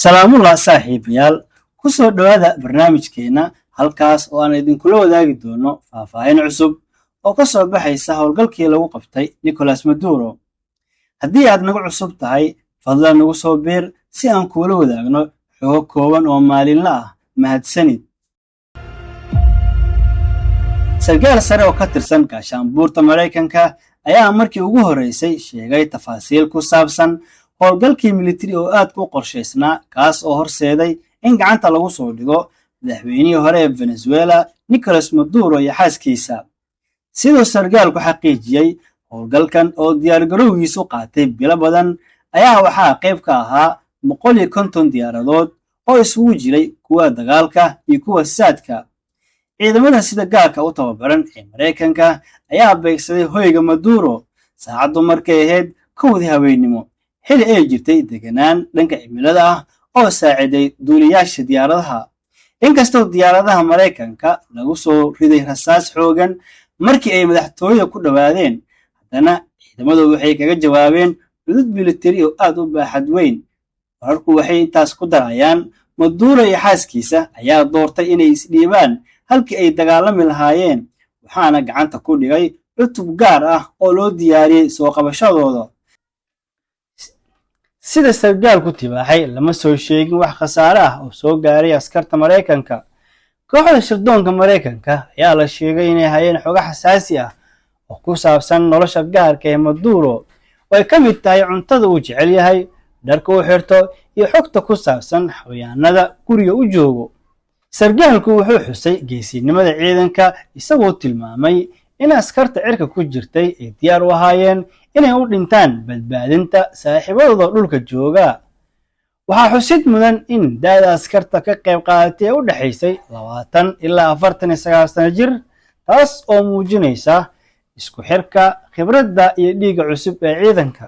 Salaamullah saaxiibayaal, ku soo dhowaada barnaamijkeenna, halkaas oo aan idinkula wadaagi doono faahfaahin cusub oo ka soo baxaysa howlgalkii lagu qabtay Nicolas Maduro. Haddii aad nagu cusub tahay, fadlan nagu soo biir si aan kuula wadaagno xogo kooban oo maalinla ah. Mahadsanid. Sarkaal sare oo ka tirsan gaashaanbuurta Maraykanka ayaa markii ugu horreysay sheegay tafaasiil ku saabsan howlgalkii militari oo aad ku qorshaysnaa, kaas oo horseeday in gacanta lagu soo dhigo madaxweynihii hore ee Venezuela Nicolas Maduro iyo xaaskiisa. Siduu sarkaalku xaqiijiyey, howlgalkan oo diyaargarowgiisu qaatay bilo badan ayaa waxaa qayb ka ahaa 150 diyaaradood oo isugu jiray kuwa dagaalka iyo kuwa saadka. Ciidamada sida gaarka u tababaran ee Maraykanka ayaa beegsaday hoyga Maduro saacaddu markay ahayd 1dii habeennimo, xili ay jirtay deganaan dhanka cimilada ah oo saaciday duuliyaasha diyaaradaha. Inkastoo diyaaradaha Maraykanka lagu soo riday rasaas xoogan markii ay madaxtooyada ku dhowaadeen, haddana ciidamadu waxay kaga jawaabeen cudud militari oo aad u baaxad weyn. Wararku waxay intaas ku darayaan Maduro iyo xaaskiisa ayaa doortay inay isdhiibaan halkii ay dagaalami lahaayeen, waxaana gacanta ku dhigay cutub gaar ah oo loo diyaariyey soo qabashadooda. Sida sarkaalku tibaaxay, lama soo sheegin wax khasaare ah oo soo gaaray askarta Maraykanka. Kooxda sirdoonka Maraykanka ayaa la sheegay inay hayeen xogo xasaasi ah oo ku saabsan nolosha gaarka ee Maduro, oo ay ka mid tahay cuntada uu jecel yahay, dharka uu xirto iyo xogta ku saabsan xayawaanada guriga u joogo. Sarkaalku wuxuu xusay geesinimada ciidanka, isagoo tilmaamay in askarta cirka ku jirtay ay diyaar u ahaayeen inay u dhintaan badbaadinta saaxiibadooda dhulka jooga. Waxaa xusid mudan in da'da askarta ka qayb qaadatay ee u dhexaysay 20 ilaa 49 sano jir, taas oo muujinaysa isku xirka khibradda iyo dhiigga cusub ee ciidanka.